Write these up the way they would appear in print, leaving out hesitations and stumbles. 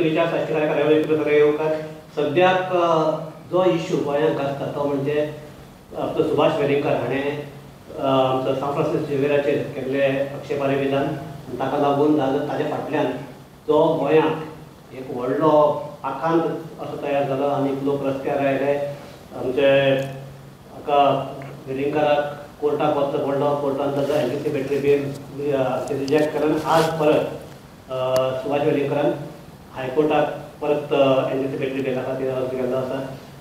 प्रतिविचार साहित्यकार कार्यावळीक सगळे येवकार. सद्याक जो इश्यू गोंयांत गाजता तो म्हणजे आपलो सुभाष वेलिंगकर हाणें आमचो सांत फ्रांसीस झेवियराचेर केल्ले आक्षेपार्ह विधान, ताका लागून ताज्या फाटल्यान जो गोंयांत एक व्हडलो आकांत असो तयार जालो आनी लोक रस्त्यार आयले. आमचे हाका वेलिंगकराक कोर्टाक वचचो पडलो, कोर्टान ताचो एन्टिसिपेटरी बेल रिजेक्ट केलो. आज परत सुभाष वेलिंगकरान हायकोर्टाक परत एन्टिसिपेटरी बेला खातीर अर्ज केल्लो आसा.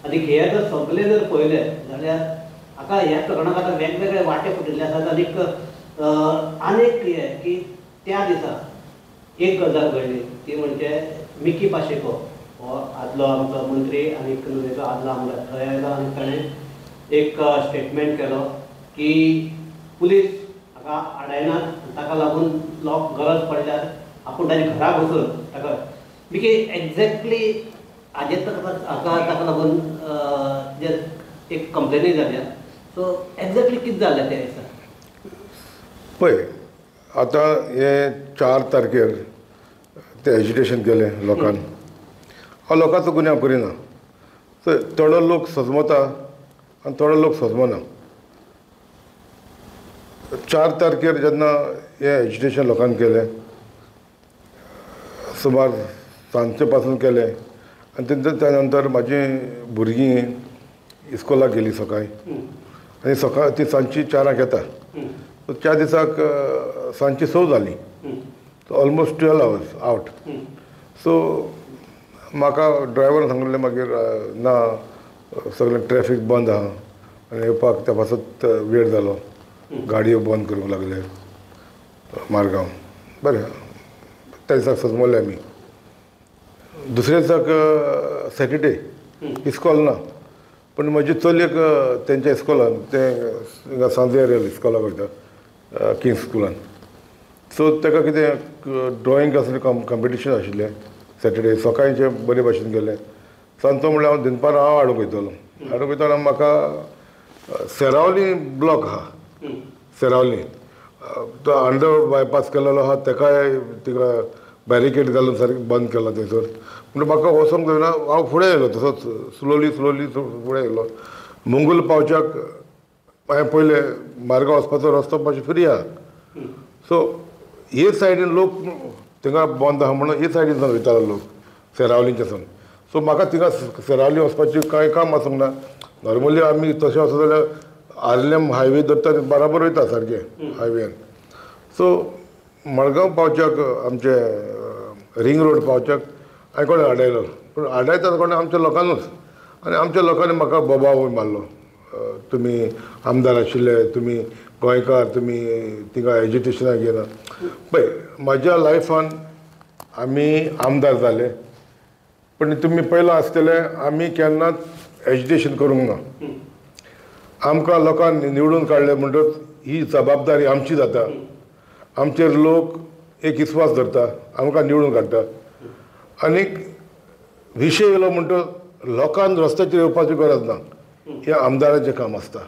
आनी हे जर सगळे जर पळयले जाल्यार हाका ह्या प्रकरणाक आतां वेगवेगळे वांटे फुटिल्ले आसात. आनीक आनीक हें की त्या दिसा एक गजाल घडली ती म्हणजे मिकी पाशेको हो आदलो आमचो मंत्री आनी नुवेचो आदलो आमदार थंय आयलो आनी ताणें एक स्टेटमेंट केलो की पुलीस हाका आडायनात, ताका लागून लोक गरज पडल्यार आपूण ताच्या घरा घुसून ताका मिकी एक्झॅक्टली हाजेर हाका ताका लागून जे एक कंप्लेनूय जाल्या. सो एक्झॅक्टली कितें जालें त्या दिसा? पळय, आतां हे 4 तारखेर ते एजिटेशन केलें लोकान, हांव लोकांचो गुन्यांव करिना. थोडो लोक सजमता आनी थोडो लोक सजमना. 4 तारखेर जेन्ना हें एजिटेशन लोकान केलें, सुमार सांजचे पासून केलें आनी त्या नंतर म्हाजी भुरगीं इस्कोलाक गेलीं सकाळीं आनी सकाळ ती सांजची 4 येता. सो त्या दिसाक सांजची 6 जालीं, ऑलमोस्ट 12 आवर्स आवट. सो म्हाका ड्रायव्हरान सांगलें मागीर ना सगळें ट्रॅफीक बंद आहा आनी येवपाक त्या पासत वेळ जालो, गाडयो बंद करूंक लागले मारगांव. बरें, त्या दिसाक सजमले आमी. दुसऱ्या दिसाक सॅटर्डे इस्कॉल ना, पूण म्हजे चलयेक तेंच्या इस्कॉलान, तें सांजेर इस्कॉलाक वयता किंग्स स्कुलान, सो ताका कितें ड्रॉइंग आसलें कॉम्पिटिशन आशिल्लें सॅटर्डे. सकाळचें बरे भाशेन गेलें, सांजचो म्हणल्यार हांव दनपारां हांव हाडूंक वयतलो. हाडूंक वयतना म्हाका सेरावली ब्लॉक आहा, सेरावली तो अंडर बायपास केलेलो आहा, ताकाय तिका बॅरिकेड घालून सारकें बंद केला थंयसर. म्हणून म्हाका वचोंक जायना, हांव फुडें येयलो तसोच स्लोली स्लोली फुडें येयलो. मंगूल पावच्याक हांवें पयलें मार्गांव वचपाचो रस्तो मातसो फ्री आहा. सो हे सायडीन लोक थिंगा बंद आहा म्हणून हे सायडीन सावन वयतालो लोक सेरावलींच्या सावन. सो म्हाका थिंगा सेरावली वचपाचें कांय काम आसूंक ना. नॉर्मली आमी तशें वचत जाल्यार आर्लेम हायवे धरता बराबर वयता सारकें हायवेन. सो मडगांव पावच्याक आमचे रिंग रोड पावच्याक हांवें कोणें आडायलो, पूण आडायता कोणें आमच्या लोकांनूच, आनी आमच्या लोकांनी म्हाका बोबाव मारलो, तुमी आमदार आशिल्ले, तुमी गोंयकार, तुमी थिंगा एजिटेशनाक घेना. पळय, म्हज्या लायफान आमी आमदार जाले, पूण तुमी पयलां आसतलें आमी केन्नाच एजिटेशन करूंक ना. आमकां लोकांनी निवडून काडले म्हणटच ही जबाबदारी आमची जाता. आमचेर लोक एक विस्वास धरता, आमकां निवडून काडटा. आनीक विशय येयलो म्हणटच लोकांक रस्त्याचेर येवपाची गरज ना, हें आमदाराचें काम आसता.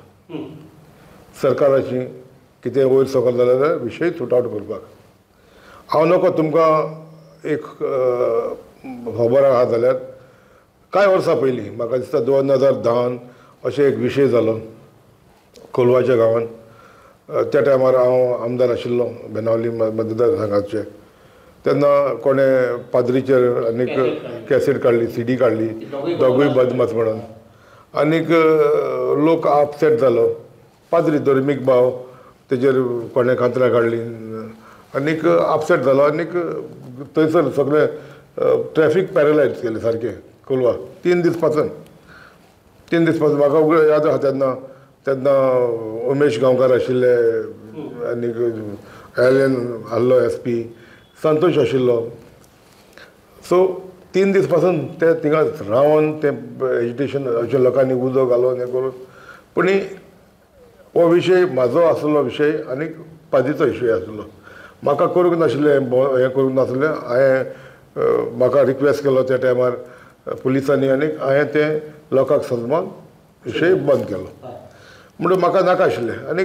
सरकाराची कितें वयर सकयल जाल्यार जाल्यार विशय सुट आवट करपाक. हांव नको तुमकां एक खबर आहा जाल्यार कांय वर्सां पयलीं म्हाका दिसता 2010 अशें एक विशय जालो कोलवाच्या गांवान. त्या टायमार हांव आमदार आशिल्लो बेनावली मतदारसंघाचे. तेन्ना कोणें पाद्रीचेर आनीक कॅसेट काडली, सीडी काडली, दोगूय बदमास म्हणून, आनीक लोक अपसेट जालो. पाद्री धर्मीक भाव, तेजेर कोणें कांतरां काडली आनीक अपसेट जालो आनीक थंयसर सगळें ट्रॅफीक पॅरलायज केलें सारकें कोलवा. 3 दीस पासून, 3 दीस पासून म्हाका उगडे याद आहा. तेन्ना तेन्ना उमेश गांवकार आशिल्ले आनीक एलन आहलो एस पी संतोष आशिल्लो. सो 3 दीस पासून ते थिंगा रावन ते एजिटेशन अशें लोकांनी उजो घालून हें करून. पूण हो विशय म्हाजो आसलो विशय आनी पादीचो विशय आसलो. म्हाका करूंक नाशिल्लें हें करूंक नासलें. हांवें म्हाका रिक्वेस्ट केलो त्या टायमार पुलिसांनी आनी हांवें तें लोकांक सजमान विशय बंद केलो. म्हणून म्हाका नाका आशिल्लें आनी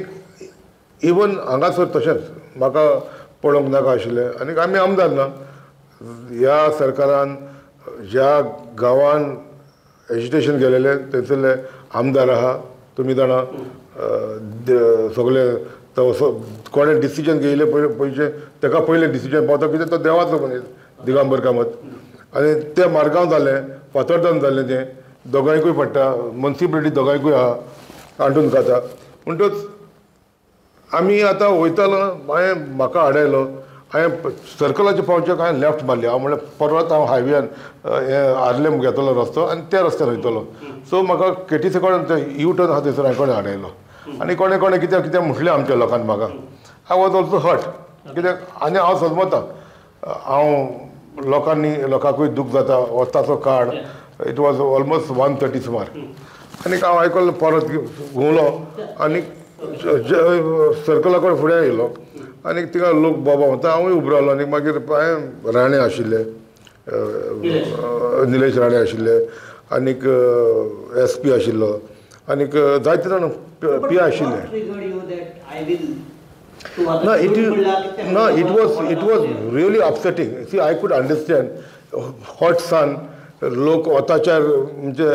इवन हांगासर तशेंच म्हाका पळोवंक नाका आशिल्लें. आनी आमी आमदार ना, ह्या सरकारान ज्या गांवान एजिटेशन केलेलें थंयसरले आमदार आहा, तुमी जाणा सगळे तो कोणें डिसिजन घेयलें पयलें पयशे ताका पयलें डिसिजन पावता कित्याक तो देवाचो मनीस दिगंबर कामत. आनी तें मारगांव जालें, फातर्डन जालें, तें दोगांयकूय पडटा, मुन्सिपलिटी दोगांयकूय आहा, आंडून खाता. म्हणटच आमी आतां वयतालो, हांवें म्हाका आडायलो, हांवें सर्कलाचेर पावच्याक हांवें लेफ्ट मारली. हांव म्हणलें परत हांव हायवेन हें आर्लेम घेतलो रस्तो आनी त्या रस्त्यार वयतलो. सो म्हाका केटीसी कडेन यू टर्न आहा थंयसर हांवें कोणें आडायलो आनी कोणें कोणें कित्याक कितें म्हटलें आमच्या लोकांनी म्हाका. I was also hurt कित्याक आनी हांव सजमता हांव लोकांनी लोकांकूय दूख जाता वताचो काळ. It was almost 1:30 सुमार आनी हांव आयकलो परत घुंवलो आनी सर्कला कडेन फुडें येयलो आनी थिंगा लोक बाबा म्हणटा, हांवूय उबो रावलो. आनी मागीर हांवें राणे आशिल्ले, निलेश राणे आशिल्ले आनीक एस पी आशिल्लो आनीक जायते जाण पी आशिल्ले. ना it was really upsetting. See I could understand hot sun, लोक वताच्यार म्हणजे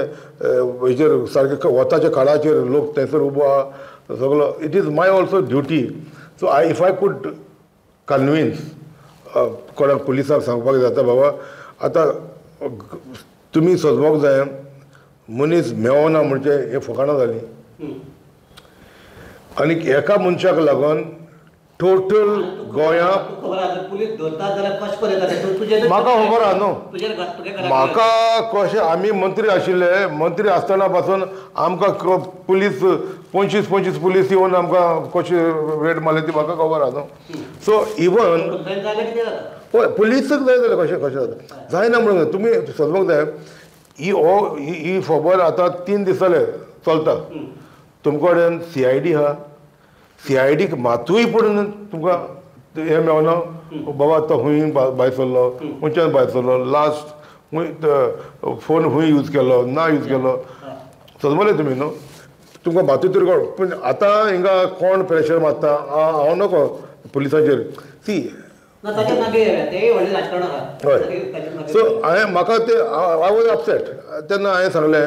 हेजेर सारके वताच्या काळाचेर लोक थंयसर उबो आहा सगलो. It is my also duty. So I if I could convince कोणाक पुलिसाक सांगपाक जाता बाबा आतां तुमी सोदपाक जाय मनीस मेवना म्हणजे हे फकाणां जालीं. आनी एका मनशाक लागून टोटल गोंया म्हाका खबर आहा न्हू, म्हाका कशें आमी मंत्री आशिल्ले, मंत्री आसतना पासून आमकां पुलीस 25-25 पुलीस येवन आमकां कशें रेड मारले ती म्हाका खबर आहा न्हू. सो इवन हय पुलिसाक जाय जाल्यार कशें कशें जाता जायना म्हणून तुमी सोदपाक जाय. ही हो ही खबर आतां 3 दीस जाले चलता. तुमचे कडेन CID आहा, CIDक मातूय पडून तुमकां हें मेवना बाबा तो खूंय भायर सरलो, खंयच्यान भायर सरलो, लास्ट खूंय फोन खूंय यूज केलो ना यूज केलो, समजले तुमी न्हू. तुमकां मातूय तरी कोण पूण आतां हिंगा कोण प्रेशर मारता हांव नको पुलिसांचेर सी. हय सो हांवें म्हाका तें I was upset तेन्ना हांवें सांगलें,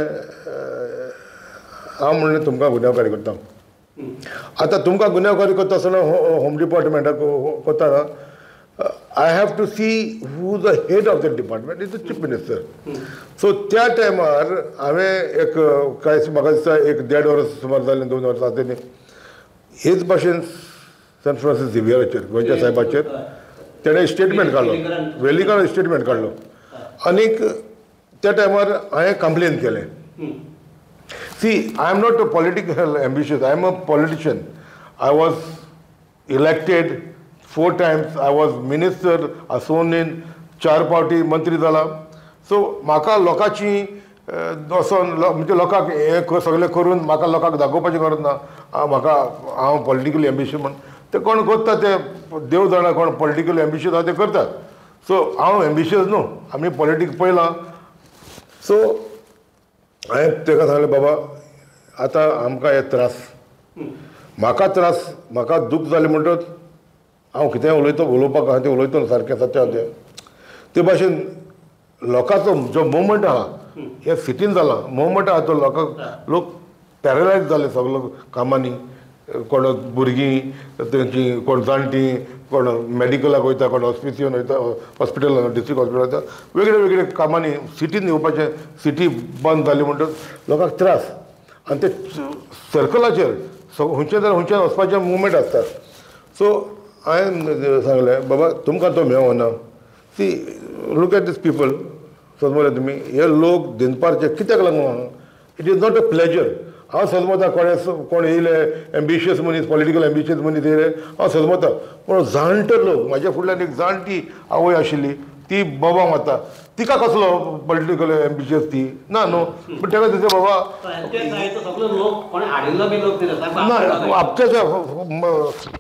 हांव म्हणलें तुमकां गुन्यांवकारी करता. आतां तुमकां गुन्यांवकारी करता आसतना होम डिपार्टमेंटाक करतना I have to see who the head of the department is the chief minister. So त्या टायमार हांवें एक कांय म्हाका दिसता एक 1.5 वर्स सुमार जालें, 2 वर्सां आसतलीं, हेच भाशेन सेंट फ्रांसीस झेवियराचेर गोंयच्या सायबाचेर तेणें स्टेटमेंट काडलो, वेलिंगकारान स्टेटमेंट काडलो आनीक त्या टायमार हांवें कंप्लेन केलें. See, I am not a political ambitious, I am a politician. I was elected 4 times, I was minister, sworn in, 4 फावटी मंत्री जाला. सो म्हाका लोकांची वचोन म्हणजे लोकांक हें सगळें करून म्हाका लोकांक दाखोवपाचें गरज ना. म्हाका हांव पॉलिटिकल एम्बिशन म्हण ते कोण करता ते देव जाणा, कोण पॉलिटिकल एम्बिशन आसा ते करतात. सो हांव एम्बिशियस न्हू, आमी पॉलिटिक्स पळयलां. सो हांवें ताका सांगलें बाबा आतां आमकां हे त्रास, म्हाका त्रास, म्हाका दूख जालें म्हणटच हांव कितेंय उलयतो, उलोवपाक आहा तें उलयतलो सारकें सत्य आहा तें. ते भाशेन लोकांचो जो मुवमेंट आहा हे सिटीन जाला मुवमेंट आहा तो लोकांक लोक पॅरलायज जाले सगलो कामांनी, कोण भुरगीं तेंची, कोण जाणटीं, कोण मॅडिकलाक वयता, कोण हॉस्पिसियन वयता, हॉस्पिटलान डिस्ट्रिक्ट हॉस्पिटल वयता, वेगळे वेगळे कामांनी सिटीन येवपाचें, सिटी बंद जाली म्हणटच लोकांक त्रास. आनी ते सर्कलाचेर खंयच्या जाल्यार खंयच्यान वचपाचें मुवमेंट आसता. सो हांवें सांगलें बाबा तुमकां तो मेवना. See look at these people, समजले तुमी, हे लोक दिनपारचे कित्याक लागून, it is not a pleasure. हांव सजमता कोणे कोण येयले एम्बिशियस मनीस, पॉलिटिकल एम्बिशियस मनीस येयले हांव सजमता, पूण जाणटे लोक, म्हाज्या फुडल्यान एक जाणटी आवय आशिल्ली ती बाबा मारता, तिका कसलो पॉलिटिकल एम्बिशियस ती ना न्हू, पूण ताका दिसता बाबा ना आपच्या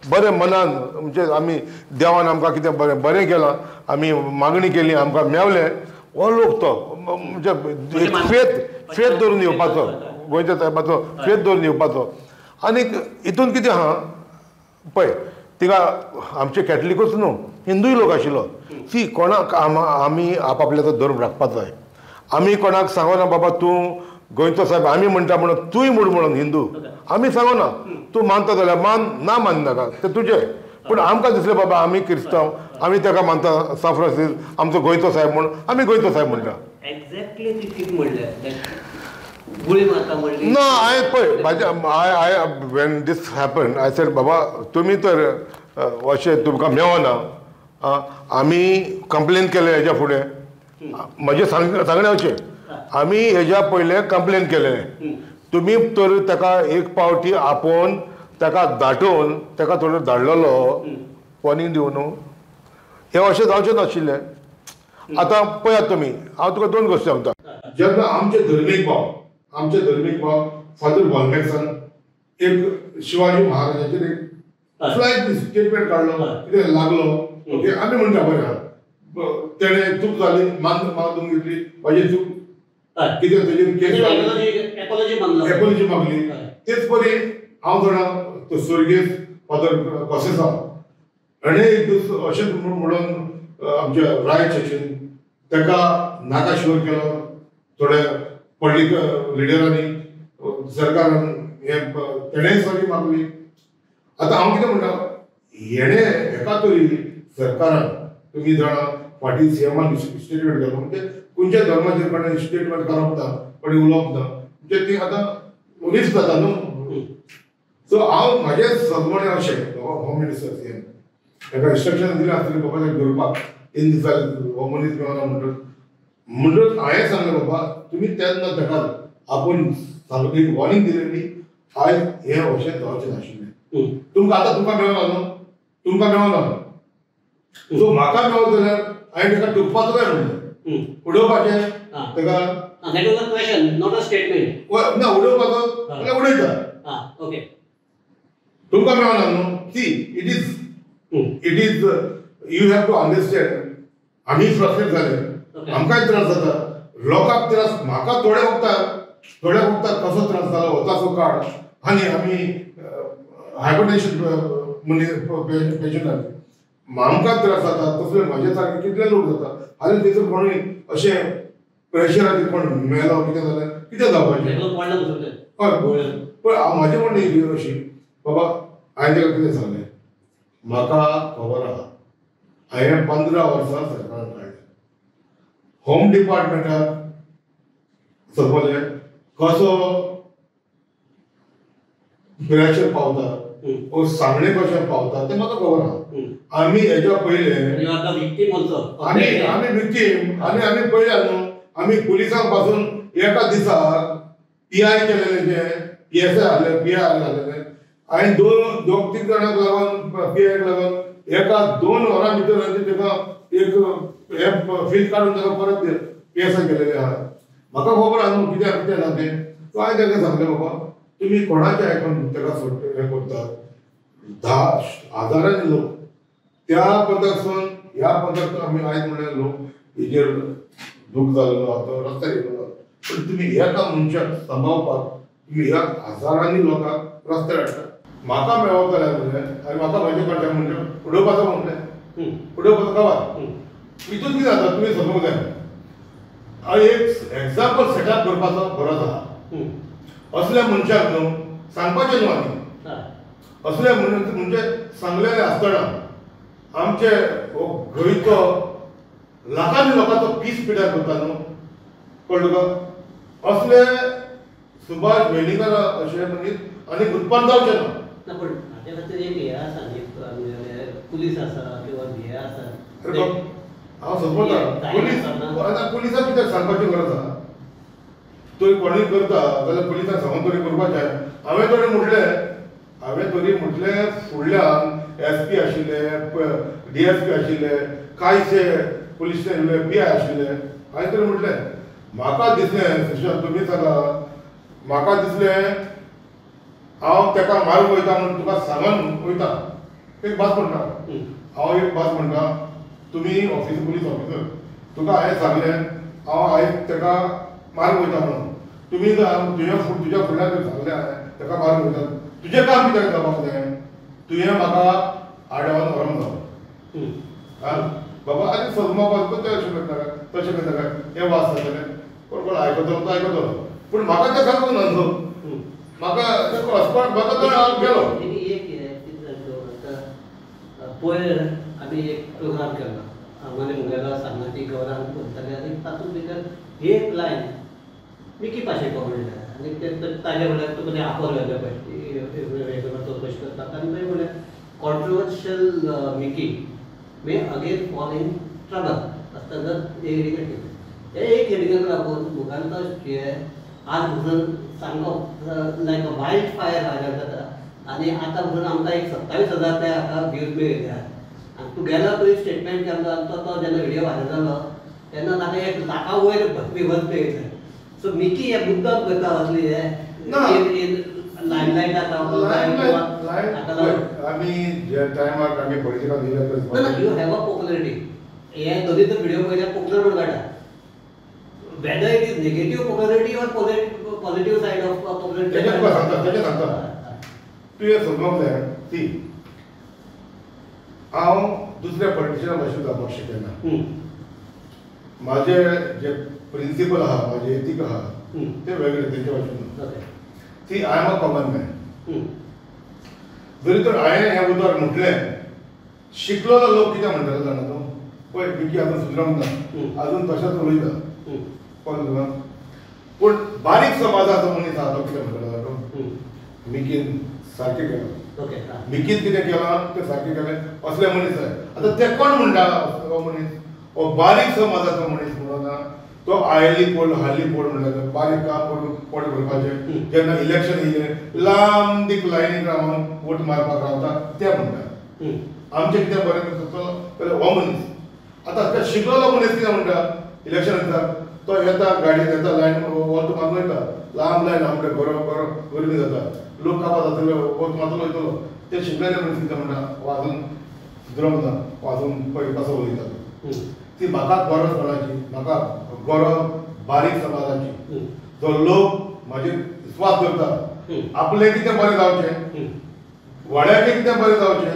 बरें मनान म्हणजे आमी देवान आमकां कितें बरें बरें केलां, आमी मागणी केली आमकां मेवलें, हो लोक तो म्हणजे फेत फेत दवरून येवपाचो, गोंयच्या सायबाचो फेत दवरून येवपाचो. आनीक हितून कितें आहा पळय, तिका आमचे कॅथलिकूच न्हू, हिंदूय लोक आशिल्लो. सी कोणाक आमी आपआपल्याचो धर्म राखपाक जाय. आमी कोणाक सांगना बाबा तूं गोंयचो साहेब आमी म्हणटा म्हणून तूंय म्हूण म्हणून हिंदू आमी सांगना. तूं मानता जाल्यार मान, ना माननाका तें तुजें. पूण आमकां दिसलें बाबा आमी क्रिस्तांव, आमी ताका मानता सांत फ्रांसीस आमचो गोंयचो साहेब म्हणून आमी गोंयचो साहेब म्हणटा. एक्झॅक्टली ती कितें म्हणलें गुळी मारता म्हणली ना. हांवें पळय म्हाज्या I I when this happen I said बाबा तुमी तर अशें तुमकां मेवना, आमी कंप्लेन केलें हेज्या फुडें. म्हजें सांगणें अशें, आमी हेज्या पयलें कंप्लेन केलें, तुमी तर ताका एक पावटी आपोवन ताका दाटोवन ताका थोडो धाडलेलो वॉर्निंग दिवन, हें अशें जावचें नाशिल्लें. आतां पळयात तुमी, हांव तुका दोन गोश्टी सांगता. जेन्ना आमचे धर्मीक भाव, आमचे धर्मीक भाव फादर बॉलमॅक्सान एक शिवाजी महाराजाचेर एक फ्लायट स्टेटमेंट काडलो, कितें लागलो, ओके आमी म्हणटा बरें आहा, तेणें चूक जाली, मानून घेतली म्हाजी चूक, कितें तेजेर केस एपोलॉजी मागली. तेच परी हांव जाणा तो स्वर्गेस्त फादर कॉसेसांव हाणें एक दीस अशेंच म्हणून आमच्या राय चर्चीन ताका नाका शिवर केलो थोड्या पॉलिटिकल लिडरांनी, सरकारान हें तेणेंय सॉरी मागली. आतां हांव कितें म्हणटा, हेणें हेका तरी सरकारान तुमी जाणा फाटीं सीएमान स्टेटमेंट केलो, म्हणजे खंयच्या धर्माचेर कोणें स्टेटमेंट करप ना, कोणें उलोवप ना, म्हणजे ती आतां रिस्क जाता न्हू. सो हांव म्हाजें सजमणें अशें होम मिनिस्टर सीएम ताका इन्स्ट्रक्शन दिलें आसतलें बाबा ताका धरपाक 3 दिसांनी हो मनीस मेळना म्हणटच हांवें सांगलें बाबा तुमी तेन्ना ताका आपूण सांगून एक वॉर्निंग दिलेली, आयज हें अशें जावचें नाशिल्लें. तुमकां आतां तुमकां मेळना न्हू, तुमकां मेळना, सो म्हाका मेळत जाल्यार हांवें ताका टुकपाचो काय म्हणलें, उडोवपाचें ताका. ना उडोवपाचो जाल्यार उडयता, तुमकां मेळना न्हू. See it is it is you have to understand. आमी फ्रस्ट्रेट जाले, आमकांय त्रास जाता, लोकांक त्रास, म्हाका थोडे वखदां थोड्या वखदाक कसो त्रास जालो वताचो काळ आनी आमी हायपरटेन्शन मनीस पेशंट आसले, आमकां त्रास जाता. तसले म्हाजे सारके कितले लोक जाता. हालीं थंयसर कोणूय अशें प्रेशराचेर कोण मेलो कितें जालें कितें जावपाचें. हय, पण म्हाजें म्हणणें अशी बाबा हांवें ताका कितें सांगलें, म्हाका खबर आहा हांवें 15 वर्सां सरकारान काडलें, होम डिपार्टमेंटाक सपोज कसो प्रेशर पावता ओ सांगणे कशें पावता तें म्हाका खबर आहा. आमी हेज्या पयलें आमी आमी विक्टीम आनी आमी पळयल्या न्हू, आमी पुलिसांक पासून एका दिसाक पी I केलेलें, जें पी एस I आहले, पी I आहलें, आनी दोन तीन जाणांक लागून पी आयक लागून एका 2 वरां भितर ताका एक हें फील काडून ताका परत पी एस I केलेलें आहा. म्हाका खबर आहा न्हू कित्याक कितें ना तें. सो हांवें ताका सांगलें बाबा तुमी कोणाचें आयकून ताका हें करतात, 10 हजारांनी लोक त्या पंथाक ह्या पंथाक आमी आयज म्हणल्यार लोक हेजेर दूख जालेलो आहा तो रस्त्यार येयलो आहा. पूण तुमी एका मनशाक सांबाळपाक तुमी ह्या हजारांनी लोकांक रस्त्यार हाडटा. म्हाका मेळप जाल्यार म्हणलें आनी म्हाका म्हजें कडल्यान म्हणजे उडोवपाचो म्हणलें, उडोवपाचो खबर हितून कितें जाता तुमी समजूंक जाय. हांव एक एग्जाम्पल सेटअप करपाचो गरज आहा. असल्या मनशाक न्हू सांगपाचें न्हू, आनी असल्या म्हणजे सांगलेलें आसतना आमचे हो गोंयचो लाखांनी लोकांचो पीस पिड्यार करता न्हू, कळ्ळें तुका. असले सुभाष वेलिंगकार अशें मनीस आनी उत्पन्न जावचें ना. पूण हाजे खातीर एक हें आसा न्ही, पुलीस आसा किंवा हे आसा. हांव समजता पुलीस आतां पुलिसाक कित्याक सांगपाची गरज आहा, तरी कोणूय करता जाल्यार पुलिसांक सांगून तरी करपाचें. हांवें तरी म्हटलें, हांवें तरी म्हटलें फुडल्यान एस पी आशिल्ले, डी एस पी आशिल्ले, कांयशे पुलीस स्टेशन पी I आशिल्ले, हांवें तरी म्हटलें म्हाका दिसलें सुशांत तुमी सांगा, म्हाका दिसलें हांव ताका मारूंक वयता म्हणून तुका सांगून वयता. एक भास म्हणटा हांव, एक भास म्हणटा तुमी ऑफिसर पुलीस ऑफिसर तुका हांवें सांगलें हांव आयज ताका मारूंक वयता म्हणून, तुमी तुज्या तुज्या फुडल्यान सांगलें हांवें ताका मारूंक वयता, तुजें काम कित्याक जावपाक जाय, तुवें म्हाका आडावन व्हरूंक जावो. हां बाबा आनी सजमा तें अशें करता तशें करता हें वास जातलें कोण कोण आयकतलो तो आयकतलो पूण म्हाका तें सांगूंक ना न्हू म्हाका वचपाक म्हाका तो हांव गेलो. एक पयर आमी एक प्रोग्राम केलो आनी मुगेलो सांगाती गौरांग उलयताले आनी तातूंत भितर एक लायन मिकी पाशेको म्हणलें आनी ते ताजे म्हणल्यार तुका तें आपयलें पळय चवकशी करपाक आनी मागीर म्हणलें controversial Mickey may again fall in trouble आसता जर एक हेडिंग केलें हे एक हेडिंगाक लागून मुखार हे आज म्हणून सामको लायक अ वायल्ड फायर व्हायरल जाता आनी आतां म्हणून आमकां एक 27,000 ते हाका व्यूज मेळिल्ले आहा आनी तूं गेलो तुवें स्टेटमेंट केलो आनी तो जेन्ना व्हिडियो व्हायरल जालो तेन्ना ताका 1 लाखा वयर व्यूज मेळिल्ले. सो मिकी हे मुद्दम करता असली हे लायमलायटाक आमी ज्या टायमार आमी पॉलिटिकान ना ना you have a popularity हे दोनी तर व्हिडिओ पळयल्यार पॉप्युलर म्हणून काडटा whether it is negative popularity or positive side of popularity. तेजें तुका सांगता तेजें सांगता तुवें समजूंक जाय ती हांव दुसऱ्या पॉलिटिशियना भाशेन जावपाक शकना. म्हाजे जे प्रिंसिपल आहा म्हाजे एथीक आहा ते वेगळे तेंच्या भाशेन. See I am a common man. जरी तर हांवें हें उतर म्हटलें शिकलेलो लोक कितें म्हणटले जाणा तूं पळय मिकी आजून सुदरूंक ना आजून तशेंच उलयता कोण तुका पूण बारीक समाजाचो मनीस आहा तो कितें म्हणटलो जाणा तूं मिकीन सारकें केलां मिकीन कितें केलां तें सारकें केलें असले मनीस जाय. आतां ते कोण म्हणटा हो मनीस हो बारीक समाजाचो मनीस म्हणून ना तो आयली पोड हाडली पोड म्हणल्यार बारीक काम करून पोट भरपाचें जेन्ना इलेक्शन येयलें लांब दीक लायनीक रावन वोट मारपाक रावता ते म्हणटा आमचें कितें बरें करता जाल्यार हो मनीस. आतां ते शिकलेलो मनीस कितें म्हणटा इलेक्शन येता तो येता गाडयेन येता लायन वोत मारून वयता लांब लायन आमकां गरम गरम गरमी जाता लोक कापात जातले वोत मारतलो वयतलो ते शिकलेले मनीस कितें म्हणटा हो आजून सुदरूंक ना हो आजून पळय कसो उलयता. ती म्हाका गरज कोणाची म्हाका गरज बारीक समाजाची जो लोक म्हाजेर विस्वास दवरता आपलें कितें बरें जावचें वाड्याचें कितें बरें जावचें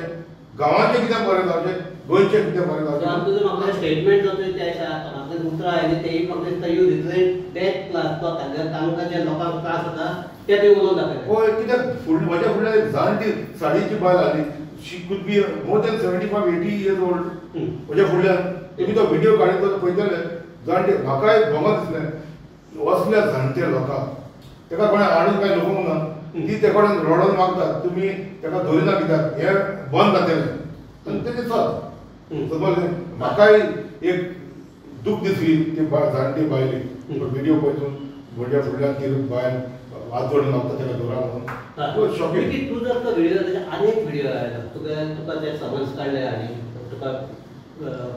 गांवाचें कितें बरें जावचें गोंयचें कितें बरें जावचें. तुजें म्हाका स्टेटमेंट जाता त्या म्हाका उतरां आयलीं तेय म्हाका दिसता you represent that class तो तांकां जे लोकांक त्रास जाता ते तुवें उलोवन दाखयलें. हय कित्याक फुडल्या म्हज्या फुडल्यान एक जाणटी साडयेची बायल आसली she could be more than 75-80 years old. म्हज्या फुडल्यान तुमी तो व्हिडियो काडीत पळयतले जाणटे म्हाकाय भोंगो दिसलें असल्या जाणटे लोकांक ताका कोणें हाडून कांय लोकोवंक ना ती ते कडेन रडोन मागतात तुमी ताका धरिना कित्याक हें बंद जातलें आनी तेजें सत समजलें. म्हाकाय एक दूख दिसली ती जाणटी बायली व्हिडियो पळयतून म्हज्या फुडल्यान ती बायल हात जोडून मागता ताका धरा म्हणून. शॉकिंग. तूं जर तो व्हिडियो आनी एक व्हिडियो आयलो तुका तुका ते समन्स काडले आनी तुका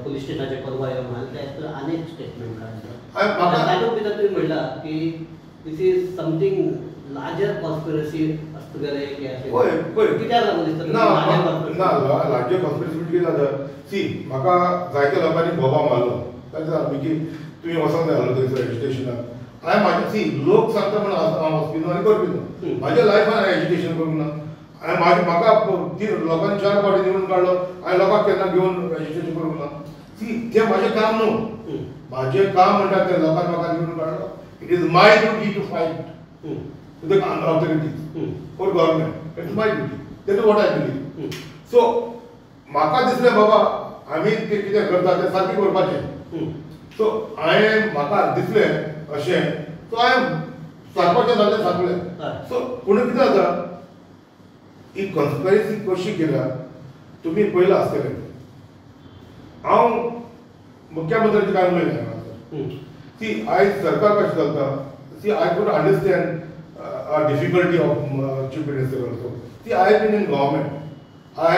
पुलीस स्टेशनाचे परवा यो म्हणून ते आनी एक स्टेटमेंट काडलें तातूंत भितर तुवें म्हणलां की this is something larger conspiracy आसतलें एक अशें कित्याक लागून दिसता ना लार्जर कॉन्स्पिरसी म्हणजे कितें जाता सी म्हाका जायत्या लोकांनी बोबा मारलो तांचे मिकी तुवें वचोंक जाय आसलो थंयसर एजुकेशनाक. हांवें म्हाजें सी लोक सांगता म्हणून हांव वचपी न्हू आनी करपी न्हू म्हाज्या लायफान हांवें एजुकेशन करूंक ना. हांवें म्हाजें म्हाका लोकांनी 4 फावटी निवडून काडलो हांवें लोकांक केन्ना घेवन एजुकेशन करूंक ना. सी तें म्हाजें काम न्हू म्हाजें काम म्हणटा तें लोकांनी म्हाका निवडून काडलो it is my duty to fight with the authorities or government. It is my duty. That is what I believe. So म्हाका दिसलें बाबा आमी तें कितें करता तें सारकें करपाचें. सो हांवें म्हाका दिसलें अशें सो हांवें सांगपाचें जालें सांगलें. सो पूण कितें जाता ही कॉन्स्पिरसी कशी केल्या तुमी पळयलां आसतलें. हांव मुख्यमंत्र्याचें कांय उलयना. सी आयज सरकार कशें चलता see I could understand difficulty of chief minister also. See I been in government I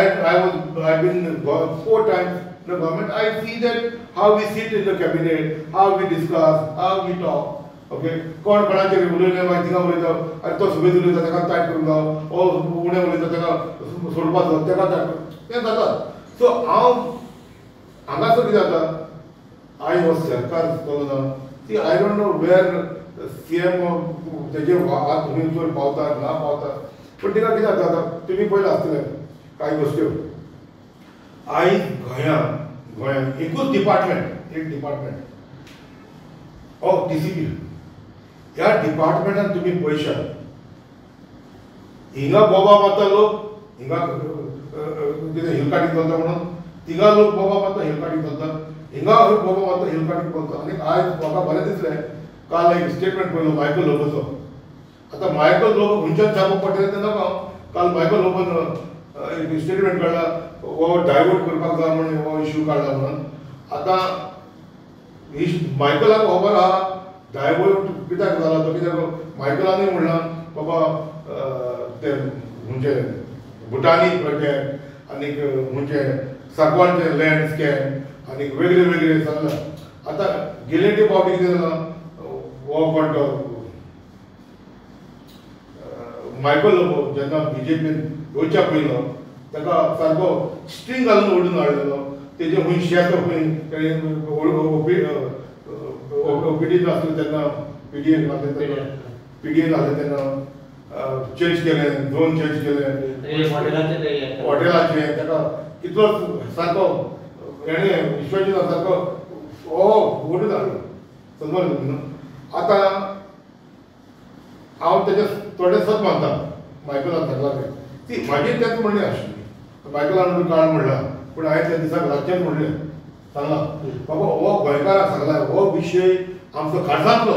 been 4 times in the government. I see that how we sit in the cabinet, how we discuss, how we talk. Okay, कोण कोणाचेर उलयलें मागीर थिंगा उलयता आनी तो सुबेज उलयता ताका टायट करूंक जावो ओ उणें उलयता ताका सोडपाचो ताका टायट तें जाता. सो हांव हांगासर कितें जाता आयज हो सरकार चलना see I don't know where CM तेजे हात खंयसर पावता ना पावता पूण तिका कितें जाता आतां तुमी पळयलां आसतलें कांय गोश्ट्यो आयज गोंयांत गोंयांत एकूच डिपार्टमेंट, एक डिपार्टमेंट ओ TCP. ह्या डिपार्टमेंटान तुमी पयशात हिंगा बोबा मारता लोक, हिंगा कितें हिल काटींग चलता म्हणून थिंगा लोक बोबा मारता, हिल काटींग चलता, हिंगा बोबा मारता, हिल काटींग चलता. आनी आयज म्हाका बरें दिसलें, काल एक स्टेटमेंट पळयलो मायकल लोबोचो. आतां मायकल लोबो खंयच्यान छापूंक पडटलें तें नाका. काल मायकल लोबोन एक स्टेटमेंट काडला, हो डायवर्ट करपाक जाय म्हणून हो इश्यू काडला म्हणून. आतां मायकलाक खबर आहा डायवर्ट कित्याक जाला तो, कित्याक मायकलानूय म्हणलां बाबा ते म्हणजे भुटानी प्रोजेक्ट आनीक म्हणजे सागवानचें लँड स्कॅम आनीक वेगळे वेगळे सांगलां. आतां गेले ते फावटी कितें जालां, हो कोण तो मायकल लोबो जेन्ना बीजेपीन येवच्या पयलो ताका सारको स्ट्रींग घालून ओडून हाडलेलो, तेजे खंय शेत खंय ओपीडीन आसलें तेन्ना, पीडीएन आसलें तेन्ना, पीडीएन आसलें तेन्ना चेंज केलें, झोन चेंज केलें हॉटेलाचें, ताका कितलो सारको हेणें विश्वजीत सारको हो ओडून हाडलो, समजलें तुमी न्हू. आतां हांव तेजे थोडें सत मानता मायकलान सांगलां तें, ती म्हाजी तेंच म्हणणें आशिल्ली. मायकलान काळ म्हणलां, पूण हांवें त्या दिसाक रातचेंच म्हणलें, सांगलां बाबा हो गोंयकाराक सांगला, हो विशय आमचो खासांतलो,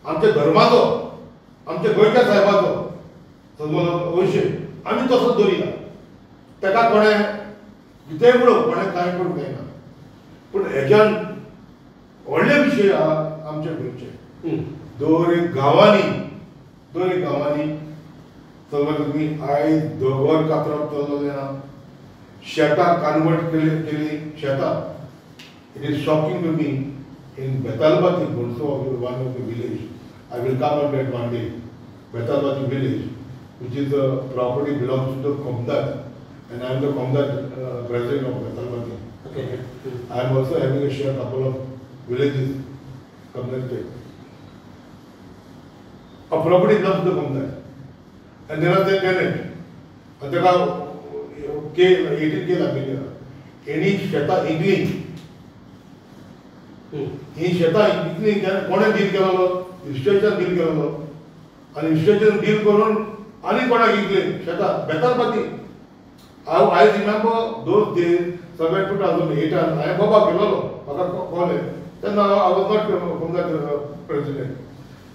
आमच्या धर्माचो, आमच्या गोंयच्या साहेबाचो, समजलो हो विशय आमी तसोच दवरिया. ताका कोणें कितेंय म्हणूं, कोणें कांय करूंक जायना, पूण हेज्यान व्हडले विशय आहा आमच्या गोंयचे. दर एक गांवांनी, दर एक गांवांनी समज तुमी आयज दगर कातरप चललें ना, शेतां कन्वर्ट केली शेतां. It is shocking to me in Betalbatim also one of the village, I will come on that one day, Betalbatim village which is a property belongs to the Comunidade, and I am the Comunidade president of Betalbatim. I am also having a share couple of villages Comunidade. A property belongs to the Comunidade and there are the tenant, आनी ताका K 18K लागलेली आहा. हेणी शेतां इकली, ही शेतां इकली कोणें deal केलेलो, इस्टेटान deal केलेलो, आनी इस्टेटान डील करून आनी कोणाक इकली शेतां Betalbatim. I remember those days सगळे 2008 हांवें बाबा केलेलो, म्हाका कळ्ळें तेन्ना I was not Comunidade president.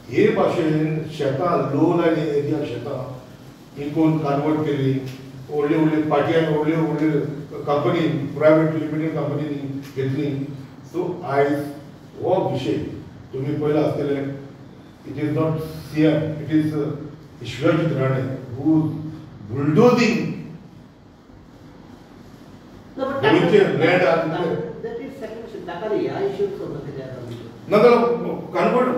हे भाशेन शेतां लो लायन एरिया शेतां इकून कन्वर्ट केली, व्हडली व्हडली पाटयान व्हडली व्हडली कंपनी प्रायवेट लिमिटेड कंपनीनी घेतली. सो आयज हो विशय तुमी पळयला आसतले, it is not CM, it is Vishwajit Rane who bulldozing गोंयचे लँड आहा. ना जाल्यार कन्वर्ट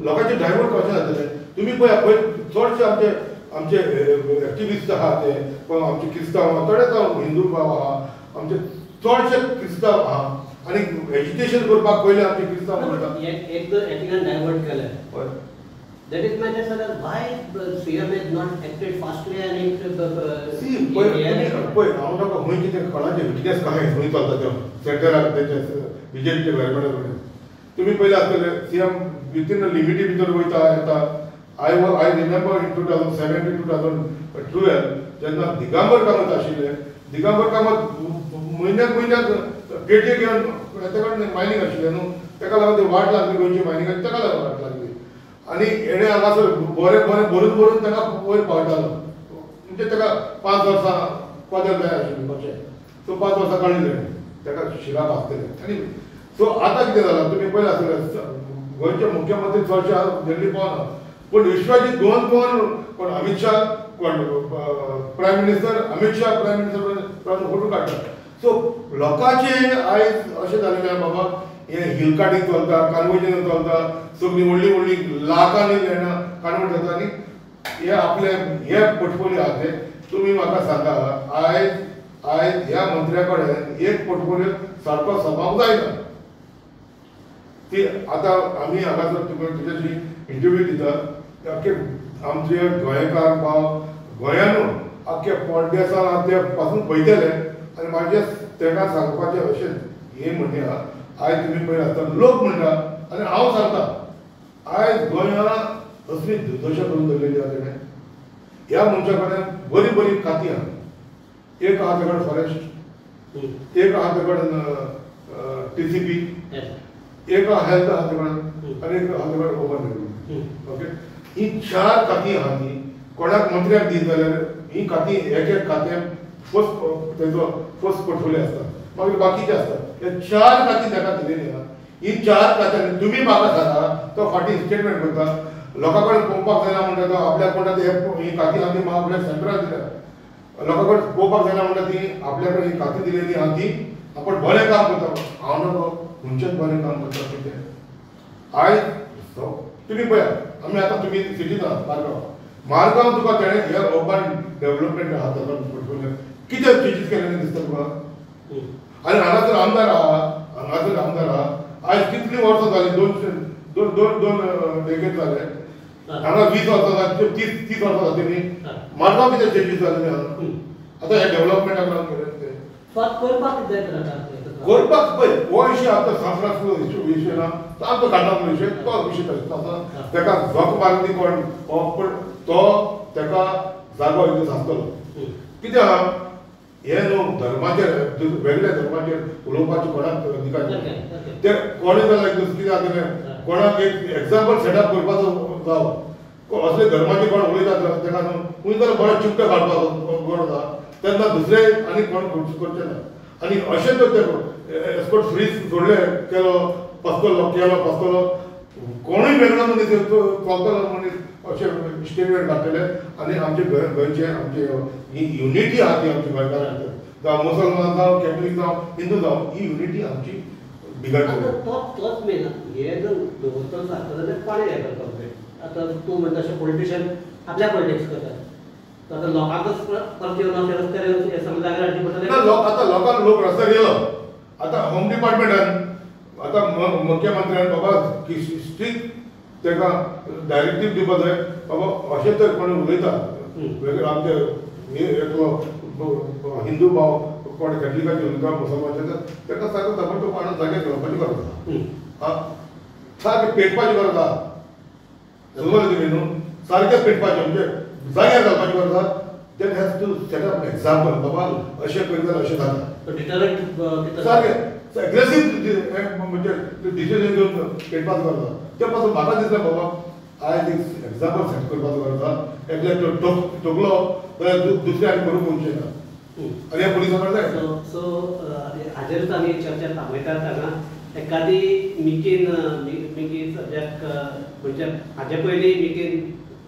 लोकांचे डायवर्ट कशें जातलें तुमी पळया. पळय चडशे आमचे आमचे एक्टिविस्ट आहा ते, कोण आमचे क्रिस्तांव आहा, थोडेच हिंदू भाव आहा, आमचे चडशे क्रिस्तांव आहा आनी एज्युकेशन करपाक पयलें आमचे क्रिस्तांव करता. एकदा डायवर्ट केलें, that is my sir, why CM is not acted fastly and it see पळय पळय हांव ताका खंय कितें कोणाचें विटनेस कशें खंय चलता तें सेंटराक तेंच्या बीजेपीच्या गव्हर्मेंटा कडेन तुमी पयलें आसतलें. सीएम विथीन लिमिटी भितर वयता येता. I remember in 2007 to 2012 जेन्ना दिगंबर कामत आशिल्ले, दिगंबर कामत म्हयन्याक म्हयन्याक पेटये घेवन तेका कडेन मायनींग आशिल्लें न्हू, तेका लागून ती वाट लागली गोंयची मायनिंगाची, तेका लागून वाट लागली आनी हेणें हांगासर बरें बरें भरून भरून ताका वयर पावयतालो. म्हणजे ताका 5 वर्सां पदर जाय आशिल्लें कशें, सो 5 वर्सां काडली तेणें, ताका शिराप आसतलें. आनी सो आतां कितें जालां तुमी पळयलां आसतलें, गोंयचे मुख्यमंत्री चडशे दिल्ली पावना, पूण विश्वाजीत गोवन कोण कोण अमित शाह, कोण prime minister Amit Shah prime minister photo काडटा. सो लोकांचे आयज अशें जालेलें आहा बाबा, हें हिल काटींग चलता, कन्वर्जन चलता, सगळीं व्हडलीं व्हडलीं लाखांनी लँडां कन्वर्ट जाता आनी हे आपले हे पोर्टफोलियो आहा ते तुमी म्हाका सांगा, आयज आयज ह्या मंत्र्या कडेन एक पोर्टफोलियो सारको सांबाळूंक जायना. ती आतां आमी हांगासर तुका तुज्याशी इंटरव्यू दिता, आख्खे आमचे गोंयकार भाव गोंयानू आख्खे परदेसान आहा ते पासून पळयतले आनी म्हाजें ताका सांगपाचें अशें हे म्हणणे आहा. आयज तुमी पळयत आसता लोक म्हणटा आनी हांव सांगता आयज गोंयांत असली दुर्दशा करून दवरलेली आहा तेणें. ह्या मनशा कडेन बरी बरी खातीं आहा. एक आहा ते कडेन फॉरेस्ट, एक आहा ते कडेन TCP, एक आहा हेल्थ आहा ते कडेन आनी एक आहा ते कडेन अर्बन डेव्हलपमेंट. ओके, ही 4 खातीं आहा ती कोणाक मंत्र्याक दीत जाल्यार ही खातीं एक एक खातें फर्स्ट तेजो फर्स्ट पोर्टफोलियो आसता, मागीर बाकीचे आसता. हे 4 खातीं ताका दिलेली आहा. ही 4 खात्यांनी तुमी म्हाका सांगा तो फाटीं स्टेटमेंट करता लोकां कडेन पळोवपाक जायना म्हणटा तो आपल्याक म्हणटा ती ही खातीं आहा ती म्हाका आपल्याक सेंट्रल दिल्या, लोकां कडेन पळोवपाक जायना म्हणटा ती आपल्या कडेन ही खातीं दिलेली आहा ती आपण बरें काम करता. हांव नको खंयचेच बरें काम करता कितें. आयज तुमी पळयात आमी आतां तुमी सिटींत आहात मारगांव, मारगांव तुका तेणें हे अर्बन डेव्हलपमेंट आहा ताका पोर्टफोलियो कितें चेंजीस केलेले दिसता तुका. आनी हांगासर आमदार आहा, हांगासर आमदार आहा आयज कितलीं वर्सां जालीं, दोन दोन दोन दोन डेकेड जाले हांगा, 20 वर्सां जालीं, 30 वर्सां जाली न्ही. मारगांव कितें चेंजीस जालेले आहा आतां ह्या डेव्हलपमेंटाक लागून केलें तें करपाक. पळय हो विशय आतां सान फ्रांसिस्को विशय ना, तो आमचो काणकोण विशय, तो विशय आसा ताका झक मारली कोण पूण तो ताका जागो एक दीस आसतलो. कितें आहा हे न्हू धर्माचेर वेगळ्या धर्माचेर उलोवपाचें कोणाक अधिकार ना. ते कोणूय जाल्यार एक दीस कितें जातलें कोणाक एक एग्जाम्पल सेटअप करपाचो जावो असले धर्माचे कोण उलयता ताका न्हू खंय जाल्यार बरो चिमटो काडपाचो गरज आहा तेन्ना दुसरे आनी कोण करचें ना. आनी अशें तर ते एस्कोट फ्रीज सोडले केलो पसतलो केलो पसतलो कोणूय वेगळो मनीस चलतलो मनीस अशें स्टेटमेंट काडटले. आनी आमचे गोंयचे आमचे ही युनिटी आहा ती आमची गोंयकारांची, जावं मुसलमान जावं कॅथलीक जावं हिंदू जावं, ही युनिटी आमची बिगडटली. तोच मेन हे जर दवरतलो आसता जाल्यार कोणें हें करपाक जाय. आतां तूं म्हणटा अशें पॉलिटिशियन आपल्या पॉलिटिक्स करतात, आतां लोकांकच परत येवन अशें रस्त्यार येवन हें सगळें जाग्यार हाडचें पडटलें. लोक आतां लोकांक लोक रस्त्यार येयलो आतां होम डिपार्टमेंटान आतां मुख्यमंत्र्यान बाबा स्ट्रिक्ट ताका डायरेक्टीव दिवपाक जाय बाबा अशें तर कोण उलयता वेगळे आमचे एकलो हिंदू भाव कोण कॅथलिकाचे उलयता मुसलमानाचे ताका सारको ताबडतोब हाडून जाग्यार घालपाची गरज आहा. सारकें पेटपाची गरज आहा, समजलें तुमी न्हू, सारकें पेटपाचें म्हणजे जाग्यार घालपाची गरज आहा. Then has to set up an example बाबा अशें करीत जाल्यार अशें जाता. सारकें एग्रेसीव म्हणजे डिसिजन घेवन पेटपाचो गरज आहा. ते पासून म्हाका दिसता बाबा आयज एक एग्जाम्पल सेट करपाचो गरज आहा. एकल्याक ठोकलो जाल्यार दुसऱ्या आनी करूंक वचचें ना आनी ह्या पुलिसां कडेन जाय. सो हाजेरूच आमी चर्चा थांबयतात हांगा. एकादी मिकीन मिकी सद्याक म्हणजे हाजे पयलीं मिकीन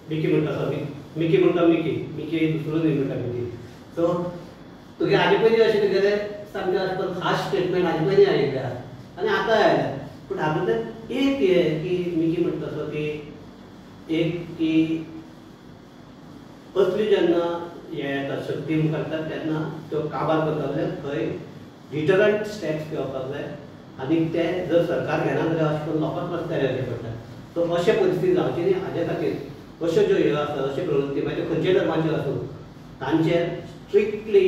मिकी म्हणटा सॉरी मिकी म्हणटा मिकी मिकी दुसरो न्हय म्हणटा मिकी. सो तुगे हाजे पयलीं अशें तुगेलें सामकें अशें करून खास स्टेटमेंट हाजे पयलीं आयिल्लें आहा आनी आतांय आयल्या. पूण हातूंतल्यान एक हें की मिकी म्हणटा तसो की एक की असली जेन्ना हें येता शक्ती मुखार तेन्ना त्यो काबार करता जाल्यार थंय डिटरंट स्टेप्स घेवपाक जाय आनी ते जर सरकार घेना जाल्यार अशें करून लोकांक रस्त्यार येवचें पडटा. सो अशें परिस्थिती जावची न्ही हाजे खातीर अश्यो ज्यो ह्यो आसा अश्यो प्रवृत्ती मागीर त्यो खंयच्याय धर्माच्यो आसूं तांचेर स्ट्रिक्टली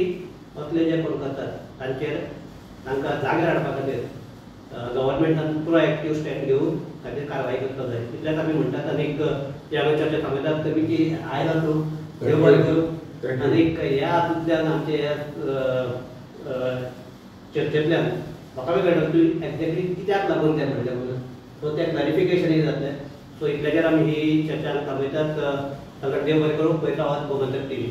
असले जे कोण करतात तांचेर तांकां जाग्यार हाडपा खातीर गव्हर्मेंटान प्रोएक्टीव स्टँड घेवन ताचेर कारवाय करपाक जाय. इतलेंच आमी म्हणटात आनीक ह्या चर्चा थांबयतात. तुमी की आयला तूं देव बरें करूं आनीक ह्या हातूंतल्यान आमचे ह्या चर्चेंतल्यान म्हाका बी कळटा तूं एक्झॅक्टली कित्याक लागून तें म्हणलें म्हणून. सो तें क्लॅरिफिकेशनूय जातलें. सो इतल्याचेर आमी ही चर्चा थांबयतात. सगळ्यांक देव बरें करूं. पळयत रावात गोमंतक टीव्ही.